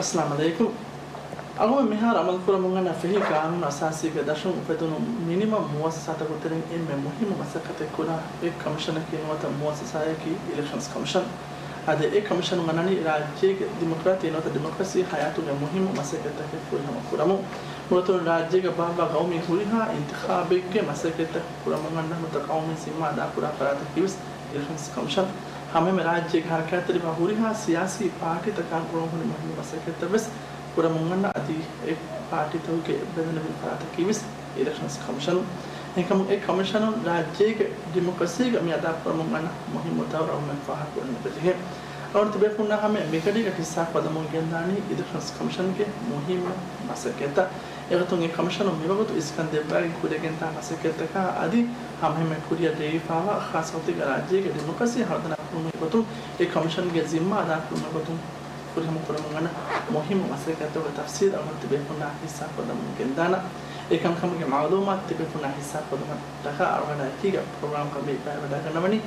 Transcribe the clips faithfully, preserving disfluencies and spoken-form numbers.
އައްސަލާމު ޢަލައިކުމް. އަޅުގަނޑު މިހާރު އަމަލުކުރަމުން އަންނަ ފެހި ގާނޫނު އަސާސީގެ ދަށުން އުފެދުނު މިނިވަން މުއައްސަސާތަކުގެ ތެރެއިން އެންމެ މުހިއްމު މަސައްކަތެއް ކުރާ އެއް ކޮމިޝަނަކީ ނުވަތަ މުއައްސަސާއަކީ އިލެކްޝަންސް ކޮމިޝަން. އަދި އެ ކޮމިޝަނުން އަންނަނީ ރާއްޖޭގެ ދިމޮކްރާތީ ނުވަތަ ޑިމޮކްރަސީ ހަޔާތުގެ މުހިއްމު މަސައްކަތްތަކެއް ފުރިހަމަ ކުރަމުން. ނުވަތަ ރާއްޖޭގަ ބާއްވާ ގައުމީ ހުރިހާ އިންތިޚާބެއްގެ މަސައްކަތްތައް ކުރަމުން އަންނަ ނުވަތަ ގައުމީ ޒިންމާ އަދާކުރާ ފަރާތަކީވެސް އިލެކްޝަންސް ކޮމިޝަން. ހަމައެހެންމެ ރާއްޖޭގެ ހަރަކާތްތެރިވާ ހުރިހާ ސިޔާސީ ޕާޓީތަކާ ގުޅުންހުރި މުހިއްމު މަސައްކަތްތައްވެސް ކުރަމުން އަންނަ އަދި އެ ޕާޓީތަކުގެ ބެލެނިވި ފަރާތަކީވެސް އިލެކްޝަންސް ކޮމިޝަނު. އެހެންކަމުން އެ ކޮމިޝަނުން ރާއްޖޭގެ ޑިމޮކްރަސީގަ މި އަދާކުރަމުން އަންނަ މުހިއްމު ދައުރު އަޅުގަނޑު ފާހަގަކުރަން އެބަޖެހޭ. އަޅުގަނޑު ތިބޭފުޅުންނާ ހަމަޔަށް މިގަޑީގަ ހިއްސާ ކޮށްލަމުން ގެންދާނީ އިލެކްޝަންސް ކޮމިޝަންގެ މުހިއްމު މަސައްކަތްތައް. އެގޮތުން އެ ކޮމިޝަނުން މިވަގުތު އިސްކަން ދެއްވާގެން ކުރިއަށް ގެންދާ މަސައްކަތްތަކާ އަދި ހަމައެހެންމެ ކުރިއަށް ދިޔައީފާވާ ޚާއްޞަ ގޮތެއްގަ ރާއްޖޭގެ ޑިމޮކްރަސީ ހަރުދަނާ ކުރުމުގެ ގޮތުން އެ ކޮމިޝަންގެ ޒިންމާ އަދާކުރުމުގެ ގޮތުން ފުރިހަމަ ކުރަމުން އަންނަ މުހިއްމު މަސައްކަތްތަކުގެ ތަފްސީލް އަޅުގަނޑު ތިބޭފުޅުންނާ ހިއްސާ ކޮށްލަމުން ގެންދާނަށް. އެކަންކަމުގެ މައުލޫމާތު ތިބޭފުޅުންނާ ހިއްސާ ކޮށްލުމަށްޓަކާ އަޅުގަނޑާ އެކީގަ ޕްރޮގްރާމް ކަމީ ބައިވެވަޑައިގަންނަވަނީ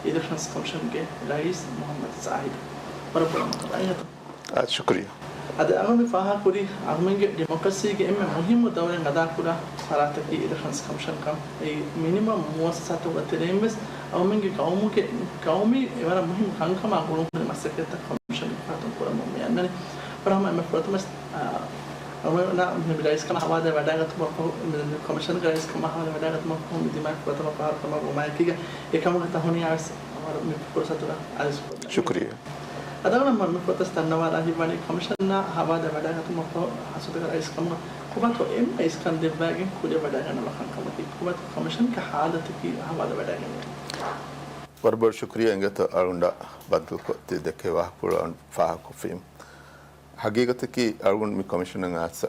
އިލެކްޝަންސް ކޮމިޝަންގެ ރައީސް މުޙައްމަދު ޒާހިދު. ވަރަށް ބޮޑަށް މަރުޙަބާ. އާ، ޝުކުރިއްޔާ. އަދި އަޅުގަނޑު ފާހަގަކުރީ އަހަރުމެންގެ ޑިމޮކްރަސީގެ އެންމެ މުހިއްމު ދައުރެއް އަދާކުރާ ފަރާތަކީ އިލެކްޝަންސް ކޮމިޝަން ކަމަށް. އެއީ މިނިވަން މުއައްސަސާތަކުގެ ތެރެއިން ވެސް އަހަރުމެންގެ ގައުމުގެ، ގައުމީ އެވަރަށް މުހިއްމު ކަންކަމާ ގުޅުންހުރި މަސައްކަތްތައް ކޮމިޝަންގެ ފަހަތުން ކުރަމުން މި އަންނަނީ. ވަރަށް ހަމަ އެންމެ ފުރަތަމަ، އާ، އަޅުގަނޑު މި ރައީސް ކަމަށް ހަވާލުވެ ވަޑައިގަތުމަށް ފަހު، މި ކޮމިޝަންގެ ރައީސް ކަމަށް ހަވާލުވެ ވަޑައިގަތުމަށް ފަހު މި ދިމާވި ފުރަތަމަ ފަހަރު ކަމަށް ވުމާއެކީގަ އެކަމުގެ ތަހުނިޔާ ވެސް ވަރަށް މި ފުރުސަތުގަ އަރިސްކޮށްލަން. ޝުކުރިއްޔާ. އަދި އަޅުގަނޑު މި ފުރަތަމަ ދަންނަވާލާ ހިތްވަނީ ކޮމިޝަނާ ހަވާލުވެ ވަޑައިގަތުމަށް ފަހު ހާއްސަ ގޮތެއްގަ ރައީސް ކަމުގަ ކޮބާތޯ އެންމެ އިސްކަން ދެއްވައިގެން ކުރިއަށް ވަޑައިގަންނަވާ ކަންކަމަކީ، ކޮބާތޯ ކޮމިޝަންގެ ހާލަތަކީ ހަވާލުވެ ވަޑައިގެންނެވީ. ވަރަށް ބޮޑަށް ޝުކުރިއްޔާ އިނގޭތޯ އަޅުގަނޑާ ބައްދަލުކޮށް ތި ދެއްކޭ ވާހަކަފުޅު އަޅުގަނޑު ފާހަގަކޮށްފީމު. ހަގީގަތަކީ އަޅުގަނޑު މި ކޮމިޝަނަށް އައިސް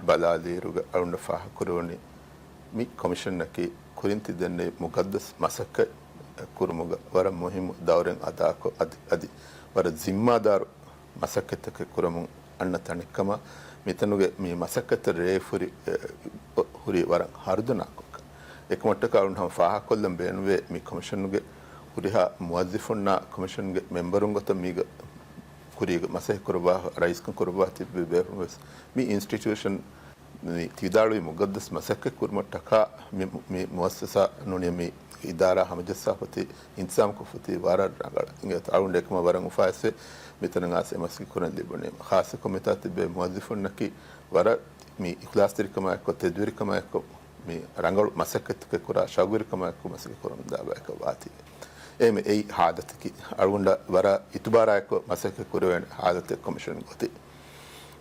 ބަލާލިއިރުގަ އަޅުގަނޑަށް ފާހަގަކުރެވުނީ މި ކޮމިޝަނަކީ ކުރިން ތި ދެންނެވި މުގައްދަސް މަސައްކަތް ކުރުމުގަ ވަރަށް މުހިއްމު ދައުރެއް އަދާކޮށް، އަދި، އަދި ވަރަށް ޒިންމާދާރު މަސައްކަތްތަކެއް ކުރަމުން އަންނަ ތަނެއްކަމަށް، މިތަނުގެ މި މަސައްކަތަށް ރޭވި ހުރި، އެ، ހުރި ވަރަށް ހަރުދަނާކޮށް. އެކަމަށްޓަކާ އަޅުގަނޑު ހަމަ ފާހަގަކޮށްލަން ބޭނުންވޭ، މި ކޮމިޝަނުގެ ހުރިހާ މުވައްޒިފުންނާ ކޮމިޝަނުގެ މެމްބަރުން ގޮތަށް މީގަ ކުރީގަ މަސައްކަތް ކުރައްވާ، ރައީސްކަން ކުރައްވާ ތިއްބެވި ބޭފުޅުން ވެސް މި އިންސްޓިޓިއުޝަން މި ތި ވިދާޅުވި މުގައްދަސް މަސައްކަތް ކުރުމަށްޓަކާ މި، މި މުއައްސަސާ ނޫނީ މި އިދާރާ ހަމަޖައްސާފަތި، އިންތިޒާމްކޮށްފަތި ވަރަށް ރަނގަޅަށް އިނގޭތޯ. އަޅުގަނޑު އެކަމަށް ވަރަށް އުފާވެސްވޭ މިތަނަށް އައިސް އެ މަސައްކަތް ކުރަން ލިބުނީމަ. ޚާއްޞަކޮށް މިތާ ތިއްބެވި މުވައްޒިފުންނަކީ ވަރަށް މި އިޚްލާޞްތެރިކަމާއެކު، ތެދުވެރިކަމާއެކު، މި ރަނގަޅު މަސައްކަތްތަކެއް ކުރާ، ޝައުގުވެރިކަމާއެކު މަސައްކަތް ކުރަމުންދާ ބަޔަކަށް ވާތީ. އެހެން އެއީ ހާލަތަކީ އަޅުގަނޑަށް ވަރަށް އިތުބާރާއެކު މަސައްކަތް ކުރެވޭނެ ހާލަތެއް ކޮމިޝަން ގޮތީ.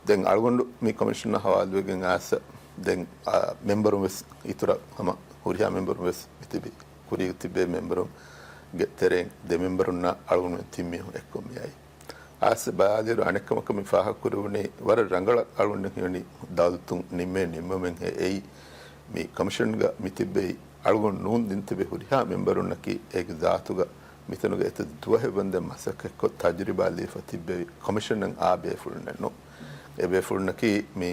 ދެން އަޅުގަނޑު މި ކޮމިޝަނަށް ހަވާލުވެގެން އައިސް ދެން، އާ، މެމްބަރުން ވެސް އިތުރަށް ހަމަ ހުރިހާ މެމްބަރުން ވެސް މިތިބި، ކުރީގަ ތިބޭ މެމްބަރުންގެ ތެރެއިން ދެ މެމްބަރުންނާ އަޅުގަނޑުމެން ތިން މީހުން އެއްކޮށް މިއައީ. އައިސް ބަލާލިއިރު އަނެއްކަމަކަށް މި ފާހަގަކުރެވުނީ ވަރަށް ރަނގަޅަށް އަޅުގަނޑު ހިމެނި ދައުލަތުން ނިންމޭ ނިންމުމެއްހޭ އެއީ މި ކޮމިޝަންގަ މި ތިއްބެވި އަޅުގަނޑު ނޫން ދެން ތިބެ ހުރިހާ މެމްބަރުންނަކީ އޭގެ ޒާތުގަ މިތަނުގަ އެތައް ދުވަހެއް ވަންދެން މަސައްކަތްކޮށް ތަޖުރިބާ ލިބިފަ ތިއްބެވި ކޮމިޝަނަށް އާ ބޭފުޅުންނެއް ނޫން. އެ ބޭފުޅުންނަކީ މި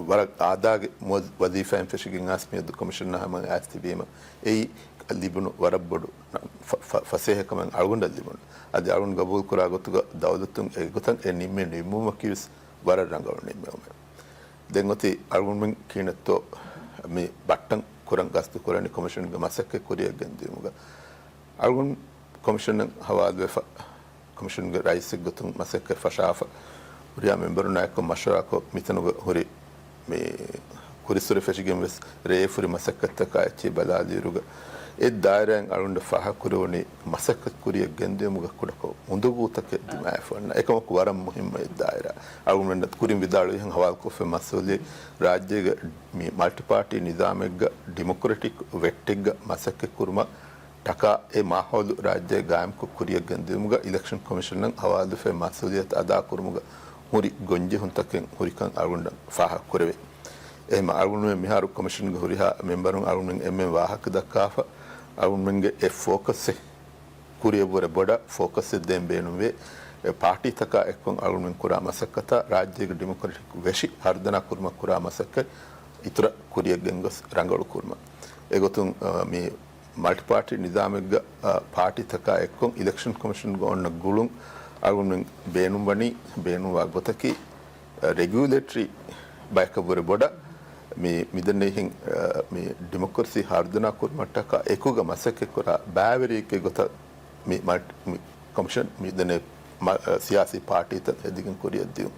ވަރަށް އާދާގެ މުވައްޒ-، ވަޒީފާއިން ފެށިގެން އައިސް މިއަދު ކޮމިޝަނަށް ހަމަ އައިސް ތިބީމަ، އެއީ ލިބުނު ވަރަށް ބޮޑު ފަ-، ފަ-، ފަސޭހަކަމެއް އަޅުގަނޑަށް ލިބުނު. އަދި އަޅުގަނޑު ގަބޫލުކުރާ ގޮތުގަ ދައުލަތުން އެގޮތަށް އެ ނިންމި ނިންމުމަކީވެސް ވަރަށް ރަނގަޅު ނިންމުމެއް. ދެން އޮތީ އަޅުގަނޑުމެން ކިހިނެއްތޯ މި ބައްޓަން ކުރަން ގަސްތު ކުރަނީ ކޮމިޝަންގެ މަސައްކަތް ކުރިއަށް ގެންދިއުމުގަ. އަޅުގަނޑު ކޮމިޝަނަށް ހަވާލުވެފަ، ކޮމިޝަންގެ ރައީސެއްގޮތުން މަސައްކަތް ފަށާފަ، ހުރިހާ މެމްބަރުންނާއެކު މަޝްވަރާކޮށް، މިތަނުގަ ހުރި މި ކުރިއްސުރެ ފެށިގެން ވެސް ރޭވި ހުރި މަސައްކަތްތަކާ އެއްޗެހި ބަލާލިއިރުގަ، އެ ދާއިރާއިން އަޅުގަނޑަށް ފާހަގަކުރެވުނީ މަސައްކަތް ކުރިއަށް ގެންދިއުމުގަ ކުޑަކޮށް އުނދަގޫތަކެއް ދިމާވެފަ އޮންނަ. އެކަމަކު ވަރަށް މުހިއްމު އެއް ދާއިރާ. އަޅުގަނޑުމެން ކުރިން ވިދާޅުވިހެން ހަވާލުކޮށްފަ މަސްއޫލިއްޔަތު ރާއްޖޭގެ މި މަލްޓިޕާޓީ ނިޒާމެއްގަ ޑިމޮކްރެޓިކް ވެއްޓެއްގަ މަސައްކަތް ކުރުމަށް ޓަކާ އެ މާހައުލު ރާއްޖެ ގާއިމްކޮށް ކުރިއަށް ގެންދިއުމުގަ އިލެކްޝަން ކޮމިޝަނަށް ހަވާލުވެފައި މަސްއޫލިއްޔަތު އަދާކުރުމުގަ ހުރި ގޮންޖެހުންތަކެއް ހުރިކަން އަޅުގަނޑަށް ފާހަގަކުރެވޭ. އެހެންމަ އަޅުގަނޑުމެން މިހާރު ކޮމިޝަންގެ ހުރިހާ މެމްބަރުން އަޅުގަނޑުމެން އެންމެން ވާހަކަ ދައްކާފަ، އަޅުގަނޑުމެންގެ އެ ފޯކަސްއެއް ކުރިއަށްވުރެ ބޮޑަށް ފޯކަސްއެއް ދޭން ބޭނުންވޭ. އެ ޕާޓީތަކާ އެއްކޮށް އަޅުގަނޑުމެން ކުރާ މަސައްކަތާ ރާއްޖޭގެ ޑިމޮކްރެޓިކް ވެށި ހަރުދަނާ ކުރުމަށް ކުރާ މަސައްކަތް އިތުރަށް ކުރިއަށް ގެންގޮސް ރަނގަޅު ކުރުމަށް. އެގޮތުން، އަ، މި މަލްޓިޕާޓީ ނިޒާމެއްގަ، އަ، ޕާޓީތަކާ އެއްކޮށް އިލެކްޝަން ކޮމިޝަންގަ އޮންނަ ގުޅުން އަޅުގަނޑުމެން ބޭނުންވަނީ، ބޭނުންވާ ގޮތަކީ، އަ، ރެގިއުލޭޓަރީ ބަޔަކަށްވުރެ ބޮޑަށް މި، މިދެންނެވިހެން، އަ، މި ޑިމޮކްރަސީ ހަރުދަނާ ކުރުމަށްޓަކާ އެކުގަ މަސައްކަތްކުރާ ބައިވެރިއެއްގެ ގޮތަށް މި މަލް-، މި ކޮމިޝަން މިދެންނެވި މަ-، އަ، ސިޔާސީ ޕާޓީތައް ހެދިގެން ކުރިއަށް ދިޔުން.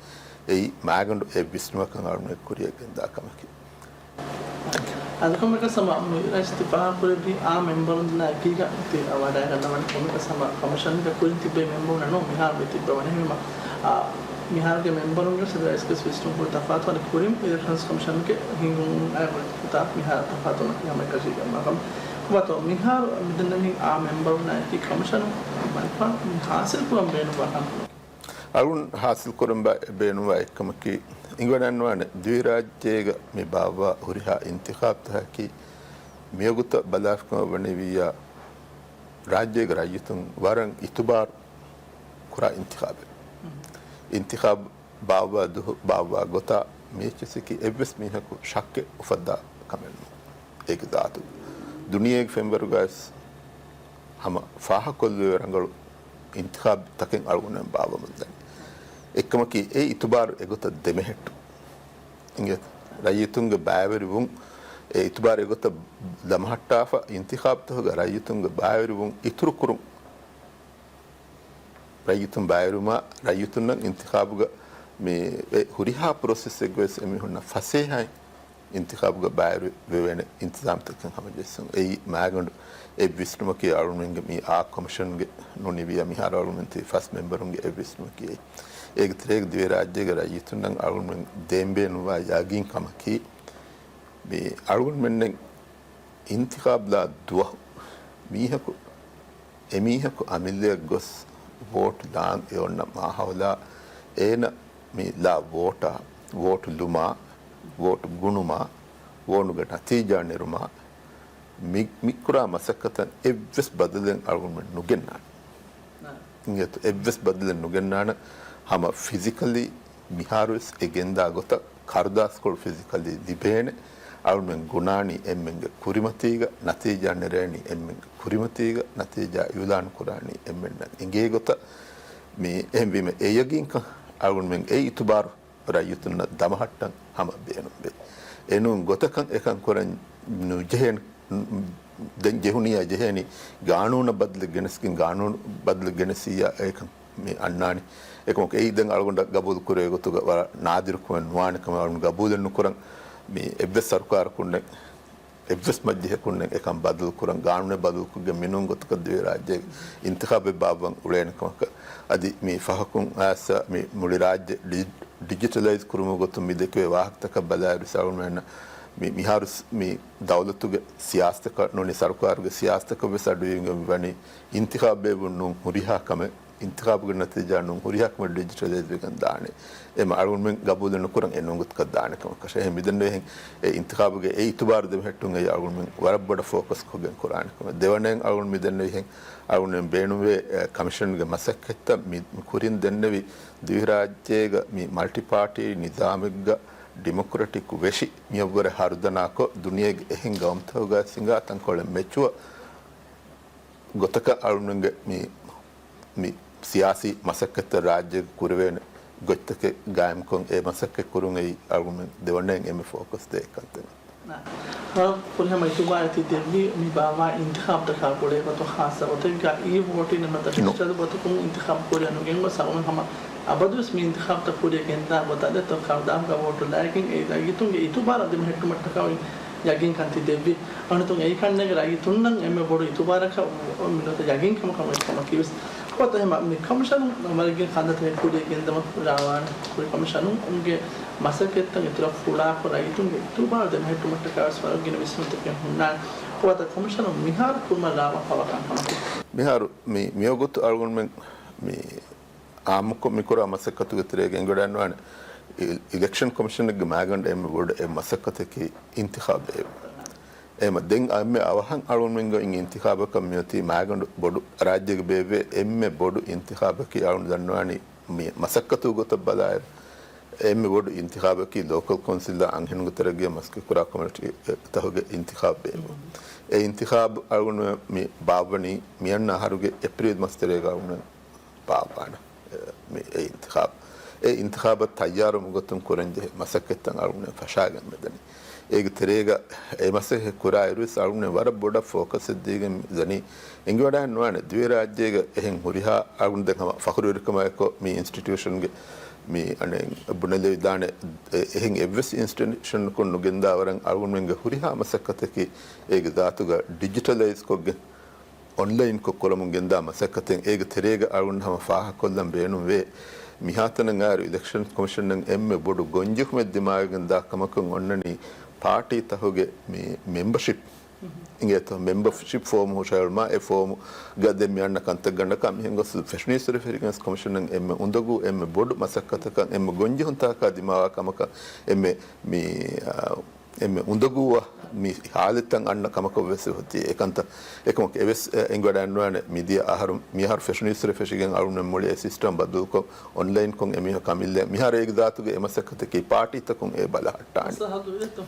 އެއީ މާގަނޑު އެއް ވިސްނުމަކަށް އަޅުގަނޑުމެން ކުރިއަށް ގެންދާ ކަމަކީ. އަދި ކޮންމެއަކަސް ހަމަ މި ރައީސް ތި ފާހަގަކުރެއްވި އާ މެމްބަރުން ދެންނާ އެކީގަ ތި ވަޑައިގަންނަވަނީ ކޮންމެއަކަސް ހަމަ ކޮމިޝަންގެ ކުރިން ތިއްބެވި މެމްބަރުންނަށް ނޫން މިހާރު މި ތިއްބަވަނީ. އެހެންވީމަ، އާ، މިހާރުގެ މެމްބަރުންގެ ސަދަ ރައީސްގެ ވިސްނުން ކުރި ތަފާތު ވަނީ ކުރިން އިލެކްޝަންސް ކޮމިޝަންގެ ހިންގުން އައި ތާ މިހާރު ތަފާތު ހަމައެކަށީގެ މަގަމް. ކޮބާތޯ މިހާރު މިދެންނެވި އާ މެމްބަރުންނާއެކީ ކޮމިޝަނުން މަންފާ މި ހާސިލް ކުރަން ބޭނުންވާ ކަންކަން ހަރުން ހާސިލް ކުރަން ބޭ-، ބޭނުންވާ އެއްކަމަކީ، އިނގިވަޑަންވާނެ ދިވެހިރާއްޖޭގަ މި ބާއްވާ ހުރިހާ އިންތިޚާބުތަކަކީ މިވަގުތަށް ބަލާފިކަމަށް ވަނިވިއްޔާ، ރާއްޖޭގެ ރައްޔިތުން ވަރަށް އިތުބާރު ކުރާ އިންތިޚާބެއް. އިންތިޚާބު ބާއްވާ ދުހު ބާއްވާ ގޮތާ މީޗެސިކި އެއްވެސް މީހަކު ޝައްކެއް އުފައްދާ ކަމެއް ނޫން. އޭގެ ޒާތު ދުނިޔޭގެ ފެންވަރުގައިސް ހަމަ ފާހަކޮށްލުވެ ރަނގަޅު އިންތިޚާބު ތަކެއް އަޅުގަނޑުމެން ބާއްވަމުން ދަނީ. އެއްކަމަކީ އެ އިތުބާރު އެގޮތަށް ދެމެހެއްޓު. އިނގޭތަ؟ ރައްޔިތުންގެ ބައިވެރިވުން އެ އިތުބާރު އެގޮތަށް ދަމަހައްޓާފަ އިންތިޚާބުތަކުގަ ރައްޔިތުންގެ ބައިވެރިވުން އިތުރުކުރުން. ރައްޔިތުން ބައިވެރިވުމާ، ރައްޔިތުންނަށް އިންތިޚާބުގަ މި އެ ހުރިހާ ޕްރޮސެސްއެއްގަވެސް އެމީހުންނަށް ފަސޭހައިން އިންތިޚާބުގަ ބައިވެރިވެވޭނެ އިންތިޒާމްތަކެއް ހަމަޖެއްސުން. އެއީ މާގަނޑު އެއް ވިސްނުމަކީ އަޅުގަނޑުމެންގެ މި އާ ކޮމިޝަންގެ ނުނިވިޔާ މިހާރު އަޅުގަނޑުމެން ތި ފަސް މެމްބަރުންގެ އެއް ވިސްނުމަކީ އެއީ. އޭގެ ތެރޭގަ ދިވެހިރާއްޖޭގެ ރައްޔިތުންނަށް އަޅުގަނޑުމެން ދޭން ބޭނުންވާ ޔަގީން ކަމަކީ މި އަޅުގަނޑުމެންނެއް އިންތިޚާބުލާ ދުވަހު މީހަކު، އެމީހަކު އަމިއްލަޔަށް ގޮސް ވޯޓް ލާން އެ އޮންނަ މާހައުލާ އޭނަ މި ލާ ވޯޓާ، ވޯޓު ލުމާ، ވޯޓު ގުނުމާ، ވޯޓުގެ ނަތީޖާ ނެރުމާ، މި، މި ކުރާ މަސައްކަތަށް އެއްވެސް ބަދަލެއް އަޅުގަނޑުމެން ނުގެންނާނެ. އިނގޭތޯ، އެއްވެސް ބަދަލެއް ނުގެންނާނެ. ހަމަ ފިޒިކަލީ މިހާރުވެސް އެ ގެންދާ ގޮތަށް ކަރުދާސްކޮޅު ފިޒިކަލީ ލިބޭނެ. އަޅުމެން ގުނާނީ އެންމެންގެ ކުރިމަތީގަ، ނަތީޖާ ނެރޭނީ އެންމެންގެ ކުރިމަތީގަ، ނަތީޖާ އިއުލާން ކުރާނީ އެންމެންނަށް އެނގޭ ގޮތަށް. މި އެހެންވީމަ އެ ޔަގީންކަން އަޅުގަނޑުމެން އެ އިތުބާރު ރައްޔިތުންނަށް ދަމަހައްޓަން ހަމަ ބޭނުންވޭ. އެނޫން ގޮތަކަށް އެކަން ކުރަން ނުޖެހޭނެ، ދެން ޖެހުނިޔާ ޖެހޭނީ ގާނޫނަށް ބަދަލެއް ގެނެސްގެން، ގާނޫނު ބަދަލެއް ގެނެސިއްޔާ އެކަން މި އަންނާނީ. އެކަމަކު އެއީ ދެން އަޅުގަނޑަށް ގަބޫލު ކުރޭ ގޮތުގަ ވަރަށް ނާދިރު ކަމެއް ނުވާނެ ކަމަށް އަޅުގަނޑު ގަބޫލެއް ނުކުރަން. މި އެއްވެސް ސަރުކާރަކުންނެއް، އެއްވެސް މަޖިލިހަކުންނެއް އެކަން ބަދަލު ކުރަން، ގާނޫނެއް ބަދަލުކޮށްގެން މިނޫން ގޮތަކަށް ދިވެހިރާއްޖޭގެ އިންތިޚާބެއް ބާއްވަން އުޅޭނެ ކަމަކަށް. އަދި މި ފަހަކުން އައިސް މި މުޅި ރާއްޖެ ޑި-، ޑިޖިޓަލައިޒް ކުރުމުގެ ގޮތުން މި ދެކެވޭ ވާހަކަތަކަށް ބަލާއިރު އަޅުގަނޑުމެންނަށް މި މިހާރު ސް-، މި ދައުލަތުގެ ސިޔާސަތަކަށް ނޫނީ ސަރުކާރުގެ ސިޔާސަތަކަށް ވެސް އަޑުއިވިގެން ވަނީ އިންތިޚާބު ބޭއްވުން ނޫން ހުރިހާ ކަމެއް، އިންތިޚާބުގެ ނަތީޖާ ނޫން ހުރިހާ ކަމެއް ޑިޖިޓަލައިޒް ވެގެން ދާނެ. އެމަ އަޅުގަނޑުމެން ގަބޫލެއް ނުކުރަން އެ ނޫން ގޮތަކަށް ދާނެ ކަމަކަށް. އެހެން މިދެންނެވިހެން އެ އިންތިޚާބުގެ އެ އިތުބާރު ދެމެހެއްޓުން އެއީ އަޅުގަނޑުމެން ވަރަށް ބޮޑަށް ފޯކަސް ކޮށްގެން ކުރާނެ ކަމެއް. ދެވަނައިން އަޅުގަނޑު މިދެންނެވިހެން އަޅުގަނޑުމެން ބޭނުންވޭ، އެ، ކަމިޝަންގެ މަސައްކަތްތައް މި ކުރިން ދެންނެވި ދިވެހިރާއްޖޭގަ މި މަލްޓި ޕާޓީ ނިޒާމެއްގަ ޑިމޮކްރެޓިކް ވެށި މިއަށްވުރެ ހަރުދަނާކޮށް، ދުނިޔޭގެ އެހެން ގައުމުތަކުގަ ހިނގާ ތަންކޮޅެއް މެޗުއަ ގޮތަކަށް އަޅުގަނޑުގެ މި، މި ސިޔާސީ މަސައްކަތްތައް ރާއްޖޭގަ ކުރެވޭނެ ގޮތްތަކެއް ގާއިމްކޮށް، އެ މަސައްކަތް ކުރުން އެއީ އަޅުގަނޑުމެން ދެވަނައިން އެންމެ ފޯކަސް ދޭ ކަންތައް. ފުރިހަމަ އިތުބާރެއް ތި ދެއްވީ މި ބާއްވާ އިންތިޚާބުތަކާ ގުޅޭ ގޮތުން ޚާއްޞަ ގޮތެއްގަ އީ ވޯޓިން ނުވަތަ ޑިޖިޓަލް ގޮތަކުން އިންތިޚާބު ކުރިއަށް ނުގެންގޮސް އަޅުގަނޑު ހަމަ އަބަދުވެސް މި އިންތިޚާބުތައް ކުރިއަށް ގެންދާ ގޮތަށް ދެއްތޯ ކަރުދާހުގަ ވޯޓު ލައިގެން އެ ރައްޔިތުންގެ އިތުބާރަށް ދެމެހެއްޓުމަށްޓަކާ އޮތް ޔަގީންކަން ތި ދެއްވި. އަނެއް އެކަންނޭގެ ރައްޔިތުންނަށް އެންމެ ބޮޑު އިތުބާރަކަށް މިނުވަތަ ޔަގީންކަމަކަށް އޮތް ކަމަކީވެސް. ކޮބާތޯ އެހެން މި ކޮމިޝަނުން ވަރަށްގިނަ ކަންތައްތަކެއް ކުރިއަށް ގެންދަމުން ރާވާނެ. ކުރި ކޮމިޝަނުންގެ މަސައްކަތްތައް އިތުރަށް ފުޅާކޮށް ރައްޔިތުންގެ އިތުބާރު ދެމެހެއްޓުމަށްޓަކާވެސް ވަރަށް ގިނަ ވިސްނުންތަކެއް ހުންނާނެ. ކޮބާތޯ ކޮމިޝަނުން މިހާރު ކުރުމަށް ރާވާ ފަވަ ކަންކަމަކީ. މިހާރު މި، މިވަގުތު އަޅުގަނޑުމެން މި އާއްމުކޮށް މިކުރާ މަސައްކަތުގެ ތެރޭގަ އެނގިވަޑައިގަންނަވާނެ، އި-، އިލެކްޝަން ކޮމިޝަނެއްގެ މައިގަނޑު އެންމެ ބޮޑު އެއް މަސައްކަތަކީ އިންތިޚާބެއް. އެހެމަ ދެން އެންމެ އަވަހަށް އަޅުގަނޑުމެންގެ އިންތިޚާބަކަށް މިއޮތީ މައިގަނޑު ބޮޑު ރާއްޖޭގަ ބޭއްވޭ އެންމެ ބޮޑު އިންތިޚާބަކީ އަޅުގަނޑު ދަންނަވާނީ މި މަސައްކަތު ގޮތަށް ބަލާއިރު، އެންމެ ބޮޑު އިންތިޚާބަކީ ލޯކަލް ކައުންސިލްއާ އަންހެނުންގެ ތެރޭގަ މަސައްކަތްކުރާ ކޮމިޓީ ތަކުގެ އިންތިޚާބު ބޭއްވުން. އެ އިންތިޚާބު އަޅުގަނޑު މި ބާއްވަނީ މިއަންނަ އަހަރުގެ އޭޕްރީލް މަސް ތެރޭގަ އަޅުގަނޑު ބާއްވާނެ. މި އެ އިންތިޚާބު، އެ އިންތިޚާބަށް ތައްޔާރުވުމުގެ ގޮތުން ކުރަންޖެހޭ މަސައްކަތްތައް އަޅުގަނޑުމެން ފަށާގެން މިދަނީ. އޭގެ ތެރޭގަ އެ މަސައްކަތް ކުރާ އިރުވެސް އަޅުގަނޑުމެން ވަރަށް ބޮޑަށް ފޯކަސް ދީގެން މިދަނީ. އެނގިވަޑައިން ނުވާނެ ދިވެހިރާއްޖޭގަ އެހެން ހުރިހާ އަޅުގަނޑު ދެން ހަމަ ފަޚުރުވެރިކަމާއެކު މި އިންސްޓިޓިއުޝަންގެ މި އަނެއް ބުނެލެވިދާނެ އެ-، އެހެން އެއްވެސް އިންސްޓިޓިއުޝަނަކުން ނުގެންދާވަރަށް އަޅުގަނޑުމެންގެ ހުރިހާ މަސައްކަތަކީ އޭގެ ޒާތުގަ ޑިޖިޓަލައިޒް ކޮށްގެން އޮންލައިންކޮށް ކުރަމުން ގެންދާ މަސައްކަތެއް. އޭގެ ތެރޭގަ އަޅުގަނޑު ހަމަ ފާހަގަކޮށްލަން ބޭނުންވޭ. މިހާތަނަށް އާއިރު އިލެކްޝަން ކޮމިޝަނަށް އެންމެ ބޮޑު ގޮންޖެހުމެއް ދިމާވެގެން ދާ ކަމަކުން އޮންނަނީ ޕާޓީތަކުގެ މި މެމްބަޝިޕް އިނގޭތޯ، މެމްބަޝިޕް ފޯމު ހުށަހެޅުމާ، އެ ފޯމުގަ ދެން މި އަންނަ ކަންތައްގަނޑަކަށް މިހެން ގޮސް ފެށުނީއްސުރެ ފެށިގެން ކޮމިޝަނަށް އެންމެ އުނދަގޫ، އެންމެ ބޮޑު މަސައްކަތަކަށް، އެންމެ ގޮންޖެހުންތަކާ ދިމާވާ ކަމަކަށް އެންމެ މި، އާ، އެންމެ އުނދަގޫވާ މި ހާލަތްތައް އަންނަ ކަމަކަށް ވެސް އޮތީ. އެކަންތައް އެކަމަކު އެވެސް، އެ، އެނގިވަޑައިނުވާނެ މިދިޔަ އަހަރު، މިއަހަރު ފެށުނީއްސުރެ ފެށިގެން އަޅުގަނޑުމެން މުޅި އެ ސިސްޓަމް ބަދަލުކޮށް، އޮންލައިންކޮށް އެމީހަކަށް އަމިއްލައި މިހާރު އޭގެ ޒާތުގެ އެ މަސައްކަތަކީ ޕާޓީތަކުން އެ ބަލަހައްޓާނެ.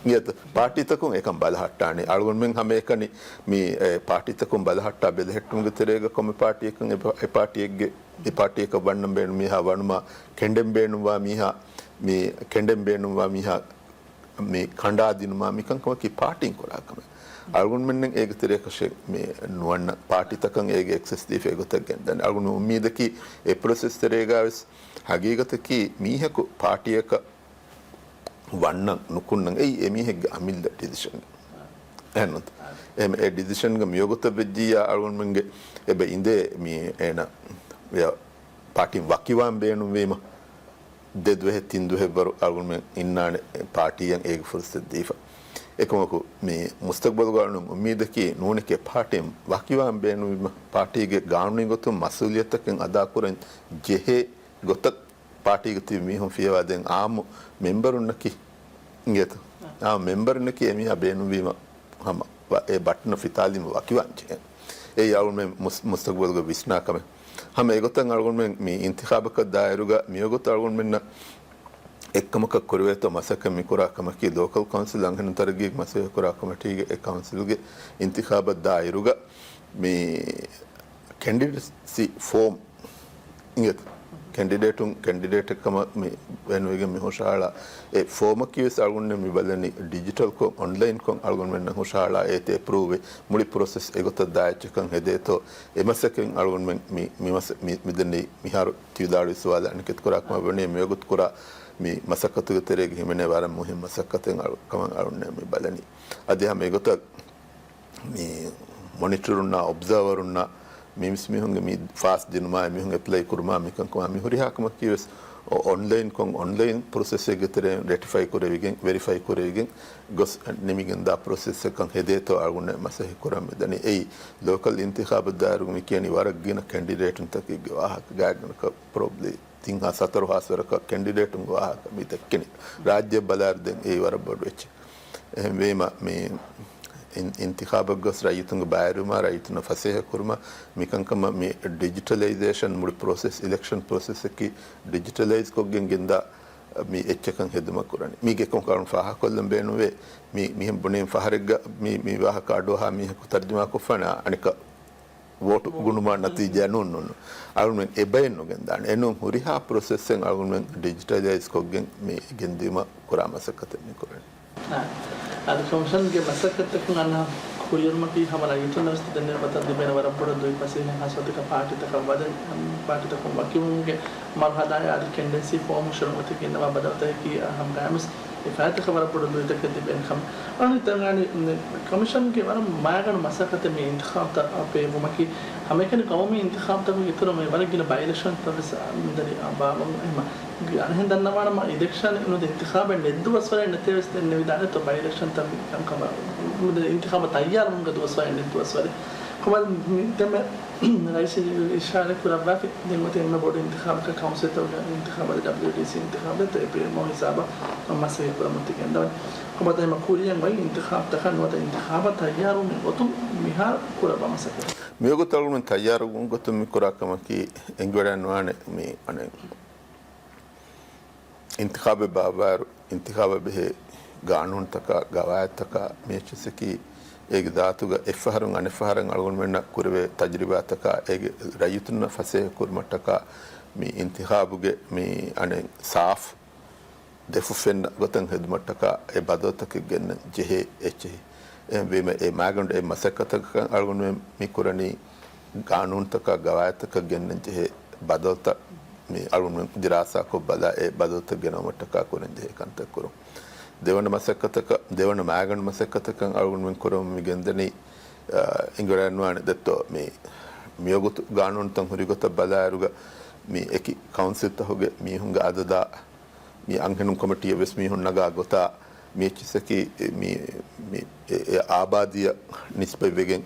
އިނގޭތަ؟ ޕާޓީތަކުން އެކަން ބަލަހައްޓާނެ. އަޅުގަނޑުމެން ހަމައެކަނި މި، އެ، ޕާޓީތަކުން ބަލަހައްޓާ ބެލެހެއްޓުމުގެ ތެރޭގަ ކޮންމެ ޕާޓީއަކަށް އެ ޕާ-، އެ ޕާޓީއެއްގެ، އެ ޕާޓީއަކަށް ވަންނަން ބޭނުން މީހާ ވަނުމާ، ކެނޑެން ބޭނުންވާ މީހާ، މި ކެނޑެން ބޭނުންވާ މީހާ މި ކަނޑާ ދިނުމާ މިކަންކަމަކީ ޕާޓީން ކުރާ ކަމެއް. އަޅުގަނޑުމެންނަށް އޭގެ ތެރެއަކަށެއް މި ނުވަންނަ ޕާޓީތަކަށް އޭގެ އެކްސެސް ދީފަ އެގޮތަށް ގެންދަން. އަޅުގަނޑު އުއްމީދަކީ އެ ޕްރޮސެސް ތެރޭގަ ވެސް ހަގީގަތަކީ މީހަކު ޕާޓީއަކަށް ވަންނަން ނުކުންނަން އެއީ އެމީހެއްގެ އަމިއްލަ ޑިސިޝަން. އެހެންނުތަ؟ އެހެން އެ ޑިސިޝަންގެ މިވަގުތަށް ވެއްޖިއްޔާ އަޅުގަނޑުމެންގެ އެބަ އިނދޭ މި އޭނަ ޕާޓީން ވަކިވާން ބޭނުންވީމަ. ދެ ދުވަހެއް ތިން ދުވަހެއްވަރު އަޅުގަނޑުމެން އިންނާނެ ޕާޓީއަށް އޭގެ ފުރުސަތު ދީފަ. އެކަމަކު، މި މުސްތަގްބަލުގަ އަޅުގަނޑު އުއްމީދަކީ ނޫނެކޭ ޕާޓީން ވަކިވާން ބޭނުންވީމަ، ޕާޓީގެ ގާނޫނީ ގޮތުން މަސްއޫލިއްޔަތަކެއް އަދާކުރަން ޖެހޭ ގޮތަށް ޕާޓީގަ ތިބި މީހުން ފިޔަވާ ދެން އާއްމު މެމްބަރުންނަކީ އިނގޭތަ؟ އާއްމު މެމްބަރުންނަކީ އެމީހާ ބޭނުންވީމަ ހަމަ ވަ-، އެ ބަޓަނަށް ފިތާލީމަ ވަކިވާން ޖެހޭ. އެއީ އަޅުގަނޑުމެން މުސް-، މުސްތަގްބަލުގަ ވިސްނާ ކަމެއް. ހަމަ އެގޮތަށް އަޅުގަނޑުމެން މި އިންތިޚާބަކަށް ދާއިރުގަ މިވަގުތު އަޅުގަނޑުމެންނަށް އެއްކަމަކަށް ކުރެވޭތޯ މަސައްކަތް މިކުރާ ކަމަކީ، ލޯކަލް ކައުންސިލް އަންހެނުން ތަރައްގީގެ މަސައްކަތް ކުރާ ކޮމިޓީގެ އެ ކައުންސިލްގެ އިންތިޚާބަށް ދާއިރުގަ މި ކެންޑިޑެޓްސީ ފޯމް އިނގޭތަ؟ ކެންޑިޑޭޓުން، ކެންޑިޑޭޓެއް ކަމަށް މި ބޭނުންވެގެން މި ހުށަހަޅާ އެ ފޯމަކީ ވެސް އަޅުގަނޑުމެން މި ބަލަނީ ޑިޖިޓަލްކޮށް، އޮންލައިންކޮށް އަޅުގަނޑުމެންނަށް ހުށަހަޅާ އޭތި އެޕްރޫވް ވެ، މުޅި ޕްރޮސެސް އެގޮތަށް ދާ އެއްޗަކަށް ހެދޭތޯ، އެ މަސައްކަތް އަޅުގަނޑުމެން މި، މި މަސަ-، މި، މިދެންނެވި މިހާރު ތިވިދާޅުވި ސުވާލަށް އަނެކެތި ކުރާ ކަމަށް ވަނީ، މިވަގުތު ކުރާ މި މަސައްކަތުގެ ތެރޭގަ ހިމެނޭ ވަރަށް މުހިންމު މަސައްކަތެއް އަޅު-، ކަމަށް އަޅުގަނޑުމެން މި ބަލަނީ. އަދި ހަމަ އެގޮތަށް މި މޮނިޓަރުންނާ، އޮބްޒާވަރުންނާ، މި މީސް މީހުންގެ މި ފާސް ދިނުމާއި، މީހުން އެޕްލައި ކުރުމާ، މިކަންކަމާ މި ހުރިހާ ކަމަކީ ވެސް އޮ-، އޮންލައިންކޮށް، އޮންލައިން ޕްރޮސެސެއްގެ ތެރެއިން ރެޓިފައި ކުރެވިގެން، ވެރިފައި ކުރެވިގެން ގޮސް ނިމިގެންދާ ޕްރޮސެސްއެއްކަން ހެދޭތޯ އަޅުގަނޑު މަސައްކަތް ކުރަން މިދަނީ. އެއީ ލޯކަލް އިންތިޚާބަށް ދާއިރު މި ކިޔަނީ ވަރަށް ގިނަ ކެންޑިޑޭޓުންތަކެއްގެ ވާހަކަ ގާތްގަނޑަކަށް ޕްރޮބްލީ ތިން ހާސް ހަތަރު ހާސް ވަރަކަށް ކެންޑިޑޭޓުންގެ ވާހަކަ މި ދެއްކެނީ. ރާއްޖެ ބަލާއިރު ދެން އެއީ ވަރަށް ބޮޑު އެއްޗެއް. އެހެންވީމަ، މި އިން-، އިންތިޚާބަށް ގޮސް ރައްޔިތުންގެ ބައިވެރިވުމާ، ރައްޔިތުންނަށް ފަސޭހަ ކުރުމަށް މިކަންކަމަށް މި ޑިޖިޓަލައިޒޭޝަން މުޅި ޕްރޮސެސް، އިލެކްޝަން ޕްރޮސެސްއަކީ ޑިޖިޓަލައިޒް ކޮށްގެން ގެންދާ މި އެއްޗަކަށް ހެދުމަށް ކުރަނީ. މީގެ ކޮންކަލުން ފާހަގަކޮށްލަން ބޭނުންވޭ. މި، މިހެން ބުނީ ފަހަރެއްގަ މި، މި ވާހަކަ އަޑުއަހާ މީހަކު ތަރްޖަމާކޮށްފާނެ އަނެކަ ވޯޓު ގުނުމާ ނަތީޖާ ނޫން ނޫން. އަޅުގަނޑުމެން އެބައެއް ނުގެންދާނެ. އެނޫން ހުރިހާ ޕްރޮސެސްއެއް އަޅުގަނޑުމެން ޑިޖިޓަލައިޒް ކޮށްގެން މި ގެންދިއުމަށް ކުރާ މަސައްކަތެއް މި ކުރަނީ. އާ، އަދި ކޮމިޝަންގެ މަސައްކަތްތަކުން އަންނަ ކުރިއެރުމަކީ ހަމަ ރައްޔިތުންނަށް ވެސް ދެންނެވި ގޮތަށް ލިބޭނެ ވަރަށް ބޮޑަށް ދުވި ފަސޭހައިން ހާސްވަތަކަށް ޕާޓީތަކަށް ވަދެން، ޕާޓީތަކުން ވަކިވުމުގެ މަރުހަލާއާ އަދި ކެންޑެންސީ ފޯމް ހުށަހެޅުމަށް ގެންނަވާ ބަދަލުތަކަކީ ހަމަ ގާމިސް އެފައިތަކަށް ވަރަށް ބޮޑު ލުއިތަކެއް ލިބޭނެ ކަމަށް. އަޅުގަނޑު ހިތަށް އަންނަނީ، ކޮމިޝަންގެ ވަރަށް މައިގަނޑު މަސައްކަތެއް މި އިންތިޚާބުތައް ބޭއްވުމަކީ، ހަމައެކަނި ގައުމީ އިންތިޚާބުތަކުގެ އިތުރުން މި ވަރަށް ގިނަ ބައި އިލެކްޝަންތައް ވެސް މިދަނީ ބާއްވަމުން. އެހެންވީމަ، އަނެއްހެން ދަންނަވާނަމަ، އިލެކްޝަން ނުދި އިންތިޚާބެއް ނެތް ދުވަސްވަރެއް ނެތޭ ވެސް ދެންނެވިދާނެތޯ ބައި އިލެކްޝަންތައް މި ކަންކަމަށް. އިންތިޚާބަށް ތައްޔާރުވުމުގެ ދުވަސްވަރެއް ނެތް ދުވަސްވަރެއް. ކޮބާ މި ދެންމެ ރައީސް އިޝާރާތް ކުރައްވާފި، ދެން އޮތީ އެންމެ ބޮޑު އިންތިޚާބަކަށް ކައުންސިލްތަކުގެ އިންތިޚާބު އަދި ޑަބްލިއުޑީސީ އިންތިޚާބު އެ ޕީއެމްއޯ ހިސާބަށް މަސައްކަތް ކުރަމުން ތި ގެންދަވަނީ. ކޮބާ ދައިމަ ކުރިއަށް އޮތް އިންތިޚާބުތަކަށް ނުވަތަ އިންތިޚާބަށް ތައްޔާރުވުމުގެ ގޮތުން މިހާރު ކުރައްވާ މަސައްކަތް. މިވަގުތު އަޅުގަނޑުމެން ތައްޔާރުވުމުގެ ގޮތުން މި ކުރާ ކަމަކީ އެނގިވަޑައިނުވާނެ މި އަނެއް އިންތިޚާބެއް ބާއްވާއިރު، އިންތިޚާބަށް ބެހޭ ގާނޫނުތަކާ، ގަވާއިދުތަކާ މި އެއްޗިސަކީ އޭގެ ޒާތުގަ އެއްފަހަރުން އަނެއްފަހަރަށް އަޅުގަނޑުމެންނަށް ކުރެވޭ ތަޖުރިބާތަކާ އޭގެ ރައްޔިތުންނަށް ފަސޭހަ ކުރުމަށްޓަކާ މި އިންތިޚާބުގެ މި އަނެއް ސާފު ދެފުށް ފެންނަ ގޮތަށް ހެދުމަށްޓަކާ އެ ބަދަލުތަކެއް ގެންނަން ޖެހޭ އެއްޗެހި. އެހެންވީމަ އެ މާގަނޑު އެ މަސައްކަތަކަށް އަޅުގަނޑުމެން މި ކުރަނީ ގާނޫނުތަކާ ގަވާއިދުތަކަށް ގެންނަން ޖެހޭ ބަދަލުތައް މި އަޅުގަނޑުމެން ދިރާސާކޮށް ބަލާ އެ ބަދަލުތައް ގެނައުމަށްޓަކާ ކުރަން ޖެހޭ ކަންތައް ކުރުން. ދެވަނަ މަސައްކަތަކަށް، ދެވަނަ މާގަނޑު މަސައްކަތަކަށް އަޅުގަނޑުމެން ކުރަމުން މި ގެންދަނީ، އާ، އެނގިވަޑައިގަންނަވާނެ ދެއްތޯ މި މިވަގުތު ގާނޫނުތައް ހުރި ގޮތަށް ބަލާއިރުގަ މި އެކި ކައުންސިލްތަކުގެ މީހުންގެ އަދަދާ މި އަންހެނުން ކޮމިޓީއަށް ވެސް މީހުން ނަގާ ގޮތާ މި އެއްޗިއްސަކީ މި، މި އެ، އެ އާބާދީއަށް ނިސްބަތްވެގެން